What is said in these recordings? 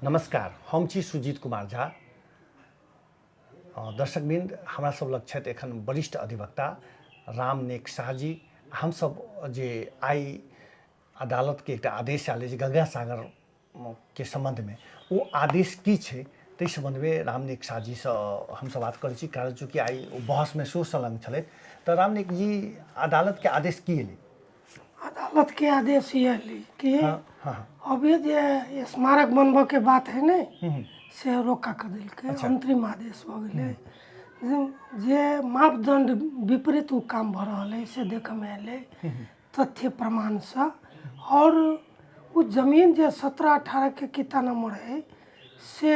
नमस्कार, हम छी सुजीत कुमार झा। दर्शकवृन्द, हमरा सब लग छथि एखन वरिष्ठ अधिवक्ता रामनेक शाह जी। हमसब जे आइ अदालतके एकटा आदेश आयल अछि गंगा सागर के सम्बन्धमे, ओ आदेश की छै ताहि सम्बन्धमे रामनेक शाह जीसँ हमसब बात करै छी, कारण चूँकि आइ ओ बहसमे सेहो संलग्न छलथि। तऽ रामनेक जी, अदालतके आदेश की एलै? अदालत के आदेश ये एलै कि हाँ हाँ अभी जे स्मारक बनबऽ के बात है ने, से रोका कऽ देलकै। अंतरिम आदेश भऽ गेलै। जे मापदंड विपरीत ओ काम भऽ रहल है से देखऽमे एलै तथ्य प्रमाणसँ। आओर ओ जमीन जे 17 18 के किता नंबर है, से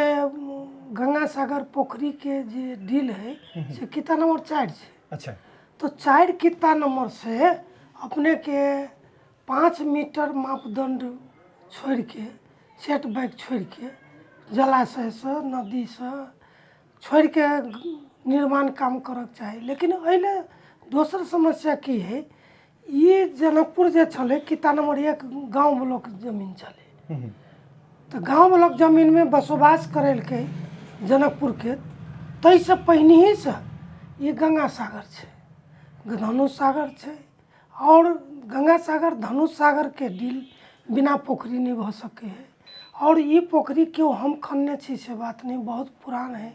गंगा सागर पोखरीके जे डील है से किता नंबर 4 छै। तो 4 किता नंबर से अपने के 5 मीटर मापदंड छोड़ि के, सेट बैक छोड़ि के, जलाशयसँ, नदीसँ छोड़ि के निर्माण काम करऽके चाही। लेकिन एहि दोसर समस्या की है, ई जनकपुर जे छलै, किता नंबर 1 गाँव ब्लॉक जमीन छलै। तऽ गाँव ब्लॉक जमीनमे बसोबास करेलकै जनकपुरके, ताहिसँ पहिनहिसँ ई गंगा सागर छै, धनुष सागर छै। आओर गंगा सागर, धनुष सागरके डील बिना पोखरि नहि भऽ सकै है। आओर ई पोखरि केओ हम खनने छी से बात नहि, बहुत पुरान है।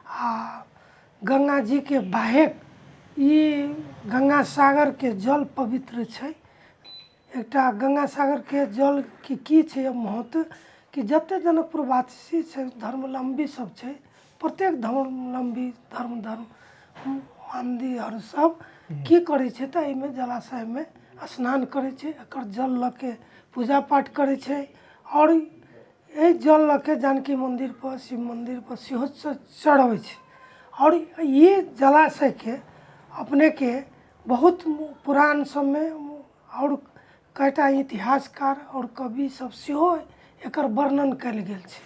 आ गंगा जीके बाहेक ई गंगा सागरके जल पवित्र छै। एकटा गंगा सागरके जलके की छै महत्व कि जते जनकपुरवासी छै, धर्मावलम्बी सब छै, प्रत्येक धर्मावलम्बी धर्म धर्म मन्दिर सब की करै छै तऽ एहिमे जलाशयमे स्नान करै छै, एकर जल लऽ के पूजा पाठ करै छै। आओर एहि जल लऽ के जानकी मन्दिरपर, शिव मन्दिरपर सेहो चढ़बै छै। आओर ई जलाशयके अपनेके बहुत पुरान सबमे आओर कएटा इतिहासकार आओर कवि सब सेहो एकर वर्णन कयल गेल छै।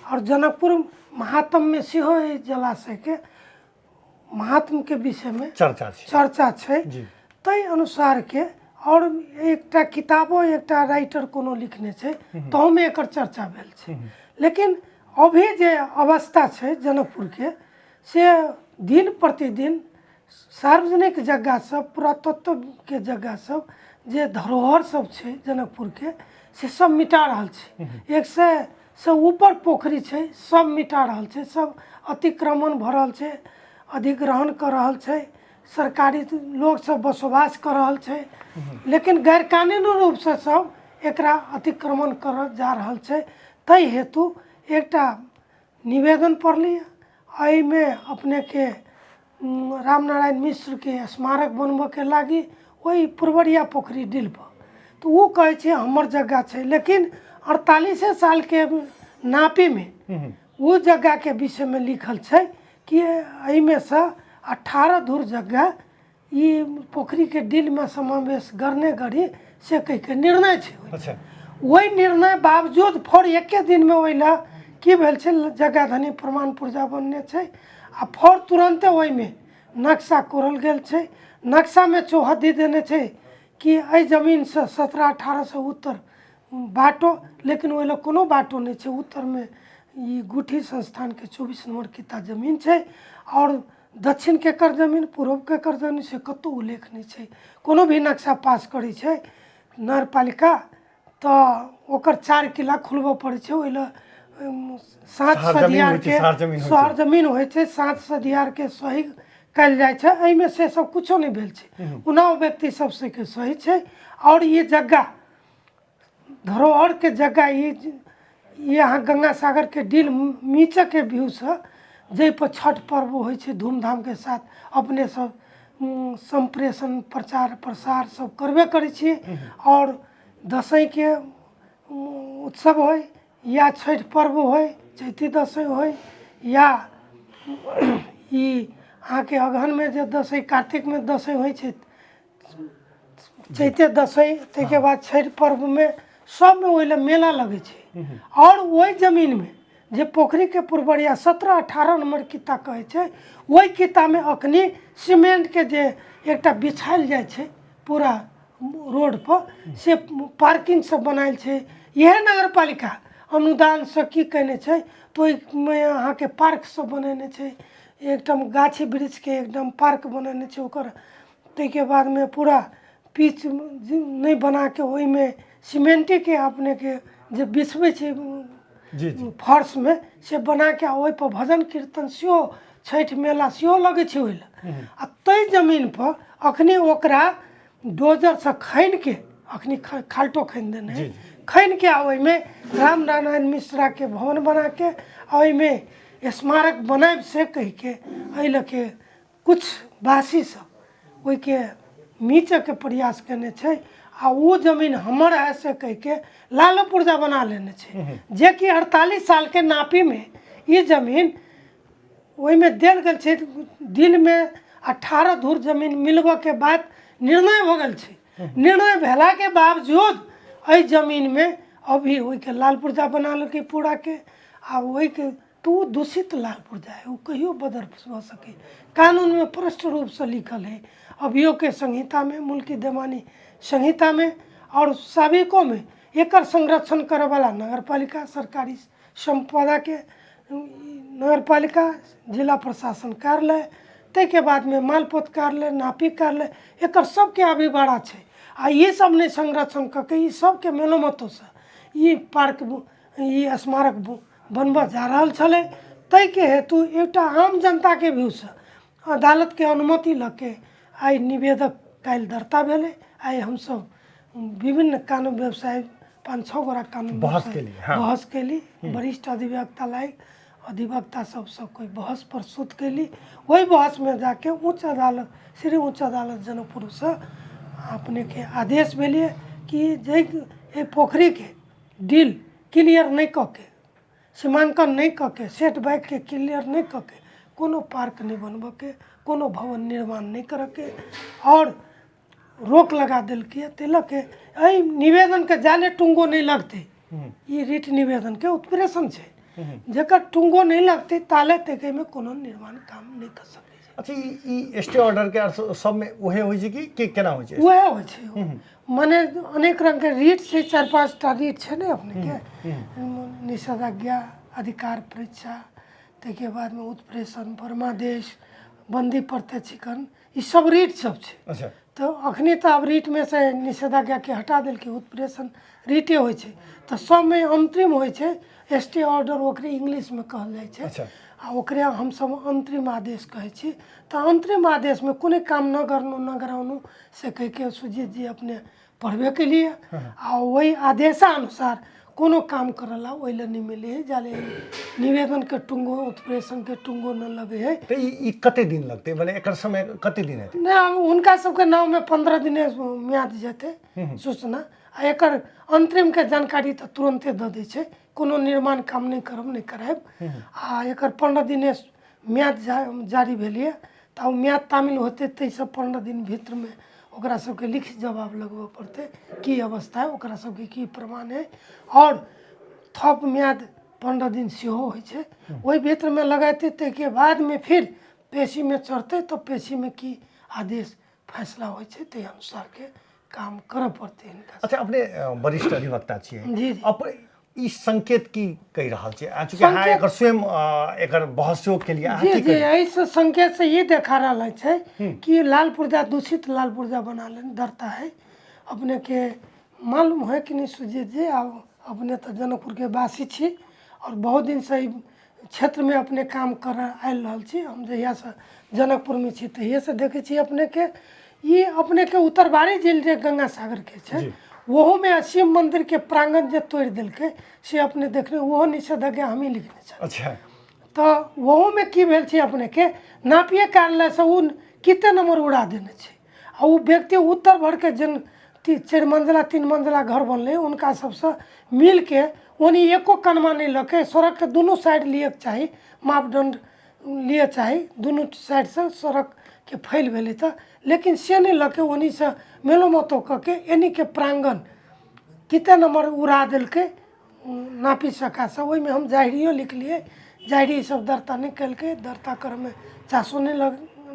आओर जनकपुर महात्म्यमे सेहो एहि जलाशयके महात्म्यके विषयमे चर्चा छै। चर्चा छै। ताहि अनुसारके आओर एकटा किताबो एकटा राइटर कोनो लिखने छै, तहूमे एकर चर्चा भेल छै। लेकिन अभी जे अवस्था छै जनकपुरके, से दिन प्रतिदिन सार्वजनिक जगह सब, पुरातत्वके जगह सब, जे धरोहर सब छै जनकपुरके, से सब मिटा रहल छै। 100 से ऊपर पोखरि छै, सब मिटा रहल छै, सब अतिक्रमण भऽ रहल छै, अधिग्रहण कऽ रहल छै, सरकारी लोक सब बसोबास कऽ रहल छै। लेकिन गैरकानूनी रूपसँ सब एकरा अतिक्रमण करल जा रहल छै। ताहि हेतु एकटा निवेदन पड़लै। एहिमे अपनेके रामनारायण मिश्रके स्मारक बनबऽके लागी ओहि पुरबरिया पोखरि डीलपर। तऽ ओ कहै छै हमर जगह छै, लेकिन 48 सालके नापीमे ओ जगहके विषयमे लिखल छै कि एहिमे सँ 18 धूर जगह ई पोखरिके डीलमे समावेश करने गरी से कहिके निर्णय छै। ओहि निर्णय बावजूद फेर एके दिनमे ओहि लए की भेल छै, जगह धनी प्रमाण पुर्जा बनने छै आ फेर तुरन्ते ओहिमे नक्शा कोरल गेल छै। नक्शामे चौहद्दी देने छै कि एहि जमीनसँ 17 18 से उत्तर बाटो, लेकिन ओहि लए कोनो बाटो नहि छै। उत्तरमे ई गुठी संस्थानके 24 नम्बर किता जमीन छै। आओर दक्षिण केकर जमीन, पूर्व केकर जमीन, से कतहु उल्लेख नहि छै। कोनो भी नक्शा पास करै छै नगरपालिका तऽ ओकर 4 किला खुलबऽ पड़ै छै। ओहि लए साँच शहर जमीन होइ छै, सदियारके शहर जमीन होइ छै। शहर जमीन होइ छै, साँच सदियारके सही कयल जाइ छै। एहिमे से सब कुछो नहि भेल छै। ओना व्यक्ति सब के सही छै। आओर ई जगह धरोहरके जगह, ई ई अहाँ गंगा सागरके डील नीचेके व्यूसँ, जाहिपर छठ पर्व होइ छै धूमधामके साथ, अपने सब सम्प्रेषण, प्रचार प्रसार सब करबे करै छियै। आओर दशैंके उत्सव होइ या छठि पर्व होइ, चैती दशैं होइ या ई अहाँके अगहनमे जे दशैं, कार्तिकमे दशैं होइ छै, चैते दशैं, ताहिके बाद छठि पर्वमे, सबमे ओहि लए मेला लगै छै। आओर ओहि जमीनमे जे पोखरिके पुरबरिया 17 18 नम्बर किता कहै छै, ओहि कितामे अखनी सीमेंटके जे एकटा बिछायल जाइ छै पूरा रोडपर, से पार्किंग सब बनायल छै। इएह नगरपालिका अनुदानसँ की कयने छै तऽ ओहिमे अहाँके पार्क सब बनेने छै एकदम गाछी वृक्षके एकदम पार्क बनेने छै ओकर ताहिके बादमे पूरा पिच नहि बनाके ओहिमे सीमेंटेके अपनेके जे बिछबै छै जी जी फर्शमे से बनाके आ ओहिपर भजन कीर्तन सेहो छठि मेला सेहो लगै छै ओहि लए आ ताहि जमीनपर अखनी ओकरा डोजरसँ खनिके अखनी खाल्टो खनि देने हइ खनिके आ ओहिमे राम नारायण मिश्राके भवन बनाके आ ओहिमे स्मारक बनायब से कहिके एहि लऽ के किछु वासी सब ओहिके मीचऽके प्रयास केने छै आ ओ जमीन हमर है से कहिके लालो पुर्जा बना लेने छै जेकि 48 सालके नापीमे ई जमीन ओहिमे देल गेल छै दिनमे 18 धूर जमीन मिलबऽके बाद निर्णय भऽ गेल छै निर्णय भेलाके बावजूद एहि जमीनमे अभी ओहिके लाल पुर्जा बना लेलकै पूराके आ ओहिके तऽ ओ दूषित लाल पुर्जा है ओ कहियो बदल भऽ सकै कानूनमे स्पष्ट रूपसँ लिखल है अभियोगके संहितामे मुल्की देवानी संहितामे आओर साबिकोमे एकर संरक्षण करऽवला नगरपालिका सरकारी सम्पदाके नगरपालिका जिला प्रशासन कार्यालय ताहिके बादमे मालपोत कार्यालय नापी कार्यालय एकर सबके अभिभारा छै आ ई सब नहि संरक्षण कऽ के ई सबके मेलोमतोसँ ई पार्क ई स्मारक बनबऽ जा रहल छलै ताहिके हेतु एकटा आम जनताके व्यूसँ अदालतके अनुमति लऽ के आइ निवेदक काल्हि दर्ता भेलै आइ हमसब विभिन्न कानून व्यवसाय पाँच छओ गोरा कानून बहस व्यवसाय केली, हाँ। बहस केली वरिष्ठ अधिवक्ता लायक अधिवक्ता सब सब कोइ बहस प्रस्तुत केली ओहि बहसमे जाके उच्च अदालत श्री उच्च अदालत जनकपुरसँ अपनेके आदेश भेलियै कि जाहि एहि पोखरिके डील क्लियर नहि कऽ के सीमाङ्कन नहि कऽ के सेट बैकके क्लियर नहि कऽ के कोनो पार्क नहि बनबऽके कोनो भवन निर्माण नहि करऽके आओर रोक लगा देलकै ताहि लऽ के एहि निवेदनके जाले टुङ्गो नहि लगतै ई रिट निवेदनके उत्प्रेषण छै जकर टुङ्गो नहि लगतै ताले तक एहिमे कोनो निर्माण काम नहि कऽ सकै छै अच्छा ई ई स्टे ऑर्डरके अर्थ सबमे उहे होइ छै कि के केना होइ छै उएह होइ छै मने अनेक रङ्गके रीट छै चारि पाँच टा रीट छै ने अपनेके निषेधाज्ञा अधिकार परीक्षा ताहिके बादमे उत्प्रेषण परमादेश बन्दी प्रत्यक्षीकरण ई सब रीट सब छै अच्छा तऽ अखनी तऽ आब रीटमे से निषेधाज्ञाके हटा देलकै उत्प्रेषण रीटे होइ छै तऽ सबमे अंतरिम होइ छै स्टे ऑर्डर ओकरे इंग्लिशमे कहल जाइ छै अच्छा आ ओकरे हमसब अंतरिम आदेश कहै छी तऽ अंतरिम आदेशमे कोनो काम न करनु न कराउनु से कहिके सुजीत जी अपने पढ़बे केलिए आ ओहि आदेशानुसार कोनो काम करऽ ला ओहि लए नहि मिलै हइ जाले निवेदनके टुङ्गो उत्प्रेषणके टुङ्गो नहि लगै हइ तऽ ई ई कते दिन लगतै मने एकर समय कते दिन हेतै नहि आब हुनका सबके नाममे 15 दिने म्याद जेतै सूचना आ एकर अन्तरिमके जानकारी तऽ तुरन्ते दऽ दै छै कोनो निर्माण काम नहि करब नहि करायब आ एकर 15 दिने म्याद जारी भेल यऽ तऽ ओ म्याद तामिल होतै ताहिसँ 15 दिन भीतरमे ओकरा सबके लिखित जवाब लगबऽ पड़तै की अवस्था है ओकरा सबके की प्रमाण है आओर थप म्याद 15 दिन सेहो होइ छै ओहि भीतरमे लगेतै ताहिके बादमे फिर पेशीमे चढ़तै तऽ पेशीमे की आदेश फैसला होइ छै ताहि अनुसारके काम करऽ पड़तै हिनका अच्छा अपने वरिष्ठ अधिवक्ता छियै जी जी अपने ई संकेत की कहि रहल छै आ चूँकि अहाँ संकेत- एकर स्वयं एकर बहसो केलियै अहाँ जी की जी कहियै एहिसँ संकेत से ई देखा रहल छै कि लाल पुर्जा दूषित लाल पुर्जा बना लेने डरता है अपने के मालूम है कि नहीं सुजीत जी आब अपने तऽ जनकपुरके वासी छी आओर बहुत दिनसँ ई क्षेत्रमे अपने काम कर आबि रहल छी हम जहियासँ जनकपुरमे छी तहिएसँ देखै छी अपनेके ई अपनेके उत्तरबारी झील जे गंगा सागरके छै ओहोमे शिव मन्दिरके प्राङ्गण जे तोड़ि देलकै से अपने देखने ओहो निषेधाज्ञा हमही लिखने छलियै अच्छा तऽ ओहोमे की भेल छै अपनेके नापिए कार्यालयसँ ओ कते नम्बर उड़ा देने छै आ ओ व्यक्ति उत्तर भरके जन चारि मंजिला तीन मंजिला घर बनलै हुनका सबसँ मिलके ओनी एको कनमा नहि लऽ के सड़कके दुनू साइड लियऽके चाही मापदण्ड लिअ चाही दुनू साइडसँ सड़कके फैल भेलै तऽ लेकिन से नहि लऽ के ओनीसँ मेलो कऽ के एनीके प्राङ्गण कते नम्बर उड़ा देलकै नापी सकासँ ओहिमे हम जाहिरियो लिखलियै जाहिरी सब दर्ता नहि केलकै दर्ता करऽमे चासो नहि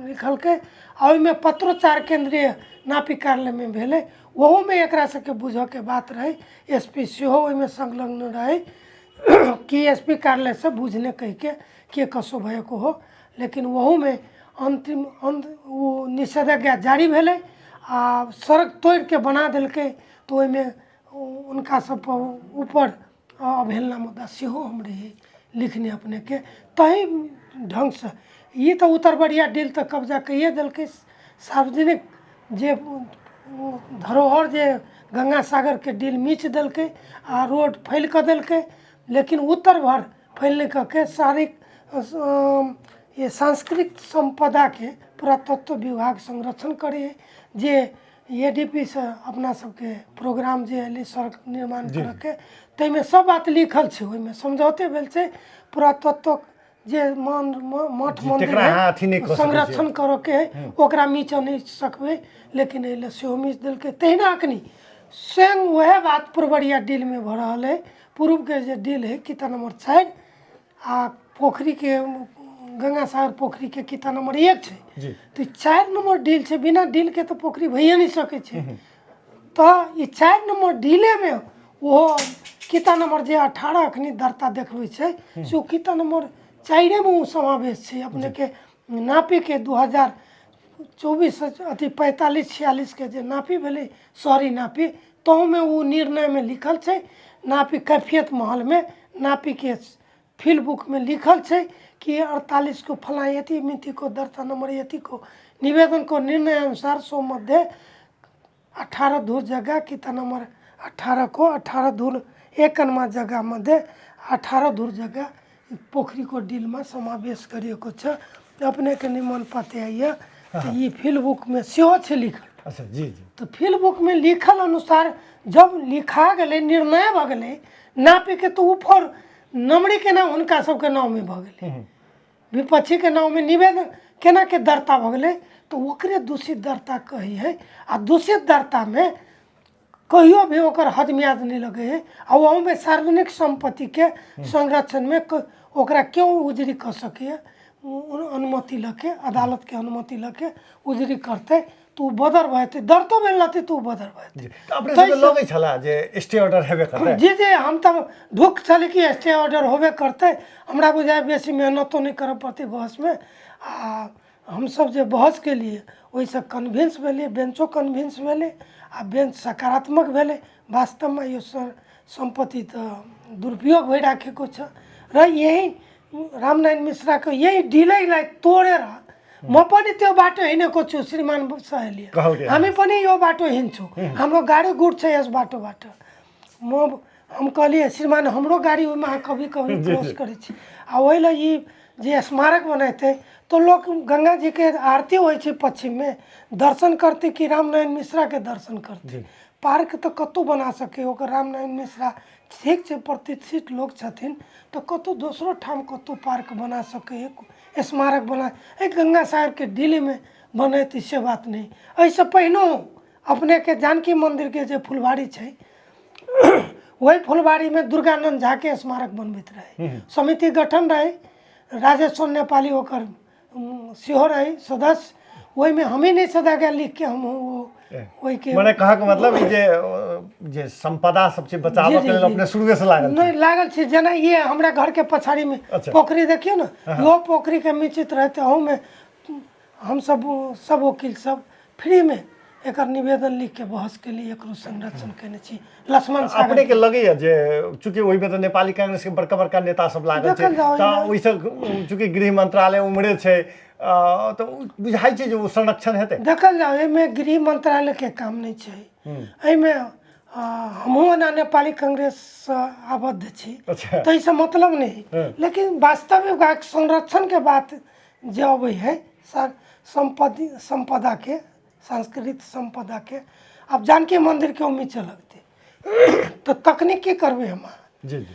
लिखलकै आ ओहिमे पत्रोचार केन्द्रीय नापी कार्यालयमे भेलै ओहोमे एकरा सबके बुझऽके बात रहै एस पी सेहो ओहिमे संलग्न रहै कि एस पी कार्यालयसँ बुझने कहिके के कसो भएको हो, लेकिन ओहूमे अन्तिम अन्त ओ निषेधाज्ञा जारी भेलै आ सड़क तोड़िके बना देलकै। तऽ ओहिमे हुनका सबपर ऊपर अवहेलना मुद्दा सेहो हम रहियै लिखने अपनेके ताहि ढङ्गसँ। ई तऽ उत्तरबरिया डील तऽ कब्जा कैये देलकै, सार्वजनिक जे धरोहर जे गंगा सागरके डील मीच देलकै आ रोड फैल कऽ देलकै, लेकिन उत्तर भर फैल नहि कऽ के सारिक ये सांस्कृतिक सम्पदाके पुरातत्व विभाग संरक्षण करै, जे ए डी पी सँ अपना सबके प्रोग्राम जे एलै सड़क निर्माण करऽके, ताहिमे सब बात लिखल छै, ओहिमे समझौते भेल छै पुरातत्व जे मान मठ मन्दिर तकरा अहाँ अथी नहि कऽ सकै छियै। संरक्षण करऽके है, ओकरा मीचऽ नहि सकबै, लेकिन एहि लए सेहो मीच देलकै। तहिना अखनी स्वयं वएह बात पूर्वरिया डीलमे भऽ रहल है। पूर्वके जे डील है किता नंबर 4 आ पोखरीके गंगा सागर पोखरीके किता नंबर 1 छै, तऽ 4 नंबर डील छै, बिना डीलके तऽ पोखरी भइए नहि सकै छै। तऽ ई 4 नंबर डीलेमे ओहो किता नंबर जे 18 अखनी दर्ता देखबै छै, से ओ किता नंबर 4मे ओ समावेश छै। अपनेके नापीके 2024 अथी 45 46 के जे नापी भेलै शहरी नापी, तहूमे ओ निर्णयमे लिखल छै, नापी कैफियत महलमे नापीके फिल बुकमे लिखल छै कि 48 को फलाँ यति मितिको दर्ता नम्बर यतिको निवेदनको निर्णय अनुसार सो मध्ये 18 धुर जग्गा किता नम्बर 18 को 18 धुर 1 कनमा जग्गा मध्ये 18 धुर जग्गा पोखरीको डिलमा समावेश गरिएको छ। अपनेके निमन पते तऽ ई फिल बुकमे सेहो छै लिखल। अच्छा जी जी। तऽ फिल बुकमे लिखल अनुसार जब लिखा गेलै, निर्णय भऽ गेलै नापीके, तऽ ओ फॉर नमरी केना हुनका सबके नाममे भऽ गेलै, विपक्षीके नाममे निवेदन केना के दर्ता भऽ गेलै, तऽ ओकरे दूषित दर्ता कहै है। आ दूषित दर्तामे कहियो भी ओकर हद मियाद नहि लगै है, आ ओहूमे सार्वजनिक सम्पत्तिके संरक्षणमे ओकरा केओ उजरी कऽ सकैए, अनुमति लऽ के, अदालतके अनुमति लऽ के उजरी करतै तऽ ओ बदर भऽ जेतै, दर्तो भेल रहतै तऽ ओ बदर भऽ जेतै। तऽ अपने सबके लगै छलै जे स्टे ऑर्डर हेबे करतै? जी जी, हम तऽ ढुक छलै कि स्टे ऑर्डर होबे करतै, हमरा बुझाइ बेसी मेहनतो नहि करऽ पड़तै बहसमे। आ हमसब जे बहस केलियै ओहिसँ कन्विन्स भेलियै, बेंचो कन्विन्स भेलै आ बेंच सकारात्मक भेलै। वास्तवमे यो सम्पत्ति तऽ दुरुपयोग भइ राखेको छ र यही रामनारायण मिश्राको यही डिलैलाई तोडेर म पनि त्यो बाटो हिँडेको छु श्रीमान सहेली, कहलकै। हामी पनि यो बाटो हिँड्छौँ, हाम्रो गाडी गुड्छ यस बाटोबाट। हम कहलियै श्रीमान हमरो गाडी ओहिमे अहाँ कभी कभी क्रॉस करै छी। आ ओहि लए ई जे स्मारक बनेतै तऽ लोक गंगा जीके आरती होइ छै पश्चिममे, दर्शन करतै कि रामनारायण मिश्राके दर्शन करतै? पार्क तऽ कतहु बना सकै, ओकर रामनारायण मिश्रा ठीक छै प्रतिष्ठित लोक छथिन, तऽ कतहु दोसरो ठाम कतहु पार्क बना सकै, स्मारक बना, एहि गंगा सागरके डीलमे बनेतै से बात नहि। एहिसँ पहिनहु अपनेके जानकी मन्दिरके जे फुलबाड़ी छै, ओहि फुलबाड़ीमे दुर्गानन्द झाके स्मारक बनबैत रहै, समिति गठन रहै, राजेश्वर नेपाली ओकर सेहो रहै सदस्य, ओहिमे हमही नहि सदाके लिखके हम ओ ओहिके मने कहऽके मतलब ई जे जे सम्पदा सब छै बचाबऽ के लेल अपने शुरुए से लागल नहि लागल छी। जेना ये हमरा घरके पछाड़ीमे पोखरि देखियौ ने, इहो पोखरिके मिचित रहतै, अहूमे हमसब सब वकील सब फ्रीमे एकर निवेदन लिखके बहस केली, एकरो संरक्षण केने छी। लक्ष्मण सागर अपने के लगैया जे चूँकि ओहिमे तऽ नेपाली कांग्रेस के बड़का बड़का नेता सब लागल छै, देखल जाओ तऽ ओहिसँ चूँकि गृह मंत्रालय उम्हरे छै, तऽ ओ बुझाइ छै जे ओ संरक्षण हेतै। देखल जाओ एहिमे गृह मंत्रालयके काम नहि छै, एहिमे हमहूँ ओना नेपाली कांग्रेससँ आबद्ध छी, ताहिसँ मतलब नहि, लेकिन वास्तविक संरक्षणके बात जे अबै है सम्पत्ति सम्पदाके सांस्कृतिक सम्पदाके, आब जानकी मन्दिरके ओ मीचऽ लगतै तऽ तखनी की करबै हम अहाँ? जी जी।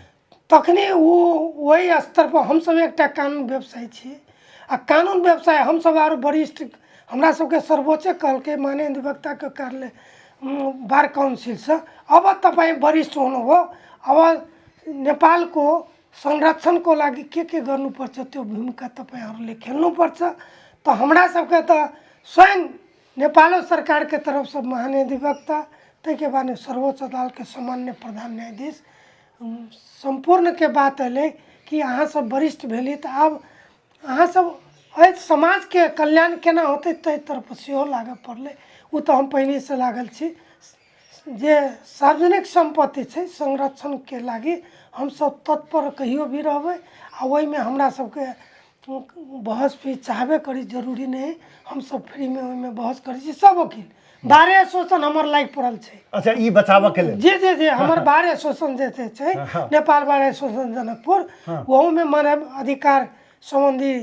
तखनी ओ ओहि स्तरपर हमसभ एकटा कानून व्यवसायी छी, आ कानून व्यवसाय हमसभ आरो वरिष्ठ हमरा सबके सर्वोच्च कहलकै माननीय अधिवक्ताके कार्यालय बार काउन्सिलसँ, अब तपाईँ वरिष्ठ हुनुभयो, अब नेपालको संरक्षणको लागि के के गर्नुपर्छ त्यो भूमिका तपाईँहरूले खेल्नुपर्छ। तऽ हमरा सबके तऽ स्वयं नेपालो सरकारके तरफसँ महान अधिवक्ता, ताहिके बादमे सर्वोच्च अदालतके सामान्य प्रधान न्यायाधीश सम्पूर्णके बात एलै कि अहाँ सब वरिष्ठ भेली तऽ आब अहाँ सब एहि समाजके कल्याण केना होतै ताहि तरफ सेहो लागऽ पड़लै। ओ तऽ हम पहिनेसँ लागल छी जे सार्वजनिक सम्पत्ति छै संरक्षणके लागि हमसब तत्पर कहियो भी रहबै आ ओहिमे हमरा सबके बहस भी चाहबे करी, जरूरी नहि हइ, हमसब फ्रीमे ओहिमे बहस करै छी। सब वकील बार एसोसिएशन हमर लागि पड़ल छै। अच्छा, ई बचाबऽ के लेल जे जे जे हमर बार एसोसिएशन जे छै, नेपाल बार एसोसिएशन जनकपुर, ओहूमे मानव अधिकार सम्बन्धी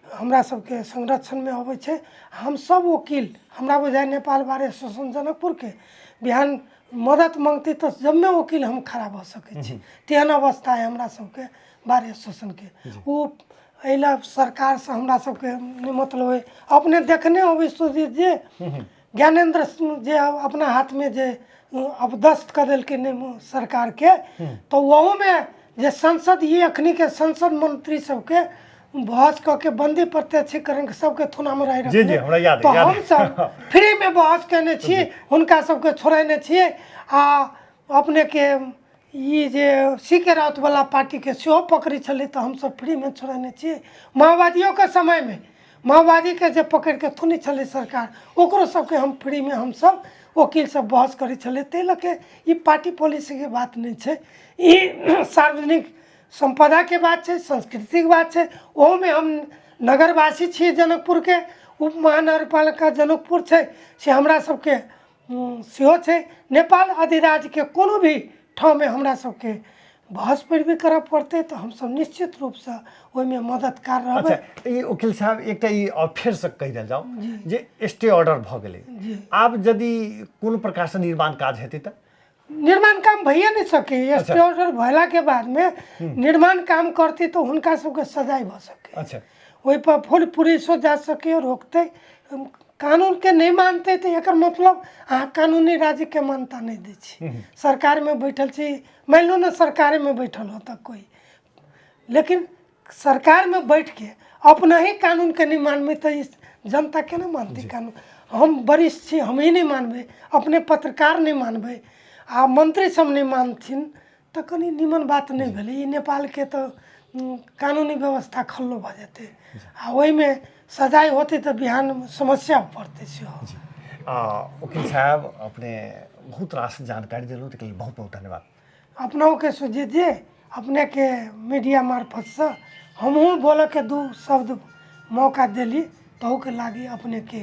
हमरा सबके संरक्षणमे अबै छै। हमसब वकील हमरा बुझाइ नेपाल बार एसोसिएशन जनकपुरके बिहान मदद मङ्गतै तऽ जम्मे वकील हम खड़ा भऽ सकै छी, तेहन अवस्था है हमरा सबके बार एसोसिएशनके। ओ एहि लए सरकारसँ हमरा सबके नहि मतलब है। अपने देखने होबै सुजीत जे ज्ञानेन्द्र जे अपना हाथमे जे अपदस्थ कऽ देलकै नहि सरकारके, तऽ ओहूमे जे संसद ई अखनीके संसद मंत्री सबके बहस कऽ के बंदी प्रत्यक्षीकरण सबके थुनामे रहि जी जी हमरा याद तऽ हमसब फ्रीमे बहस केने छी, हुनका सबके छोड़ेने छियै। आ अपनेके ई जे सी के राउतवला पार्टीके सेहो पकड़ै छलै तऽ हमसब फ्रीमे छोड़ेने छियै। माओवादियोके समयमे माओवादीके जे पकड़िके थुनै छलै सरकार, ओकरो सबके हम फ्रीमे हमसब वकील सब बहस करै छलै। ताहि लऽ के ई पार्टी पॉलिसीके बात नहि छै, ई सार्वजनिक सम्पदाके बात छै, संस्कृतिके बात छै। ओहोमे हम नगरवासी छियै जनकपुरके, उप महानगरपालिका जनकपुर छै से हमरा सबके सेहो छै। नेपाल अधिराज्यके कोनो भी ठाउँमे हमरा सबके बहस पैरवी करऽ पड़तै तऽ हमसब निश्चित रूपसँ ओहिमे मददगार रहबै। अच्छा, ई वकील साहब एकटा ई आओर फेरसँ कहि देल जाउ जे स्टे ऑर्डर भऽ गेलै, आब यदि कोनो प्रकारसँ निर्माण काज हेतै तऽ निर्माण काम भइए नहि सकै। स्टे ऑर्डर भेलाके बादमे निर्माण काम करतै तऽ हुनका सबके सजाय भऽ सकै। ओहिपर फुल पुलिसो जा सकैए, रोकतै। कानूनके नहि मानतै तऽ एकर मतलब अहाँ कानूनी राज्यके मान्यता नहि दै छी। सरकारमे बैठल छी, मानि लू ने सरकारेमे बैठल होता कोइ, लेकिन सरकारमे बैठके अपना ही कानूनके नहि मानबै तऽ ई जनता केना मानतै कानून? हम वरिष्ठ छी, हमही नहि मानबै, अपने पत्रकार नहि मानबै आ मंत्री सब नहि मानथिन तऽ कनि निमन बात नहि भेलै। ई नेपालके तऽ कानूनी व्यवस्था खल्लो भऽ जेतै आ ओहिमे सजाय होतै तऽ बिहान समस्या पड़तै सेहो। जी, आ वकील साहब अपने बहुत रास जानकारी देलहुँ, ताहिके लेल बहुत बहुत धन्यवाद। अपनोके सुजीत जी, अपनेके मीडिया मार्फतसँ हमहूँ बोलऽके दू शब्द मौका देली तहूके लागि अपनेके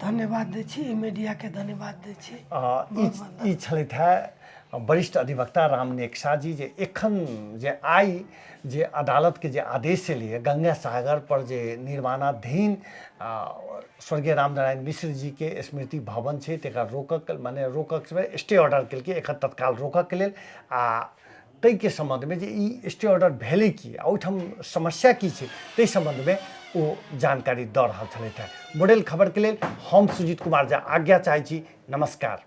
धन्यवाद दै छी, ई मीडियाके धन्यवाद दै छी। ई छलथि है वरिष्ठ अधिवक्ता रामनेक शाह जी, जे एखन जे आइ जे अदालतके जे आदेश एलैए गंगा सागर पर जे निर्माणाधीन स्वर्गीय रामनारायण मिश्र जीके स्मृति भवन छै तकरा रोकक, माने रोकक स्टे ऑर्डर केलकै एखन तत्काल रोकऽके लेल। आ ताहिके सम्बन्धमे जे ई स्टे ऑर्डर भेलै की आ ओहिठाम समस्या की छै ताहि सम्बन्धमे ओ जानकारी दऽ रहल छलथि हेँ। मॉडल खबरके लेल हम सुजीत कुमार झा आज्ञा चाहै छी। नमस्कार।